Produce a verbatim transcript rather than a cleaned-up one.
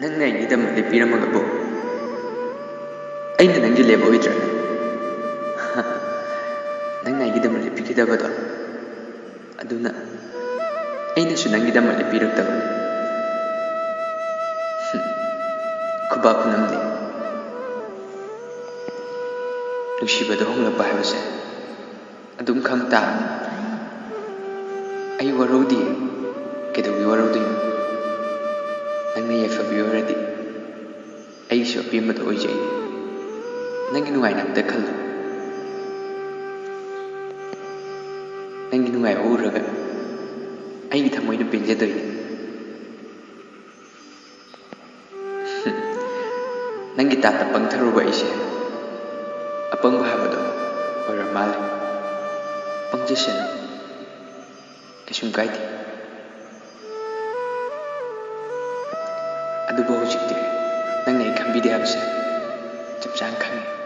ꯅꯪꯅ ꯑꯩꯒꯤꯗꯃꯛ ꯂꯦꯞꯄꯤꯔꯝꯃꯒꯕꯨ ꯑꯩꯅ ꯅꯪꯒꯤ ꯂꯦꯞꯑꯣꯏꯗ꯭ꯔꯅꯦ? ꯅꯪꯅ ꯑꯩꯒꯤꯗꯃꯛ ꯂꯦꯞꯄꯤꯒꯗꯕꯗꯣ ꯑꯗꯨꯅ ꯑꯩꯅꯁꯨ ꯅꯪꯒꯤꯗꯃꯛ ꯂꯦꯞꯄꯤꯔꯛꯇꯕꯅꯤ꯫ ꯈꯨꯕꯥꯛ ꯈꯨꯅꯝꯗꯤ ꯅꯨꯡꯁꯤꯕꯗ ꯍꯣꯡꯂꯛꯄ ꯍꯥꯏꯕꯁꯦ ꯑꯗꯨꯝ ꯈꯪ ꯇꯥꯕꯅꯤ꯫ ꯑꯩ ꯋꯥꯔꯧꯗꯤꯌꯦ꯫ ꯀꯩꯗꯧꯕꯒꯤ ꯋꯥꯔꯧꯗꯣꯏꯅꯣ? ꯅꯪꯅ ꯌꯥꯏꯐꯕꯤꯌꯨ ꯍꯥꯏꯔꯗꯤ ꯑꯩꯒꯤꯁꯨ ꯑꯄꯦꯟꯕꯗꯣ ꯑꯣꯏꯖꯩ꯫ ꯅꯪꯒꯤ ꯅꯨꯡꯉꯥꯏꯅꯕꯗ ꯈꯜꯂꯨ꯫ ꯅꯪꯒꯤ ꯅꯨꯡꯉꯥꯏꯕ ꯎꯔꯒ ꯑꯩꯒꯤ ꯊꯃꯣꯏꯅ ꯄꯦꯟꯖꯗꯣꯏꯅꯤ꯫ ꯅꯪꯒꯤ ꯇꯥꯠꯇ ꯄꯪꯊꯔꯨꯕ ꯑꯩꯁꯦ ꯑꯄꯪꯕ ꯍꯥꯏꯕꯗꯣ ꯑꯣꯏꯔ ꯃꯥꯜꯂꯦ꯫ ꯄꯪꯖꯁꯅꯨ, ꯀꯩꯁꯨꯝ ꯀꯥꯏꯗꯦ꯫ ꯑꯗꯨꯕꯨ ꯍꯧꯖꯤꯛꯇꯤ ꯅꯪꯅ ꯑꯩ ꯈꯟꯕꯤꯗꯦ ꯍꯥꯏꯕꯁꯦ ꯆꯞ ꯆꯥꯅ ꯈꯪꯉꯤ꯫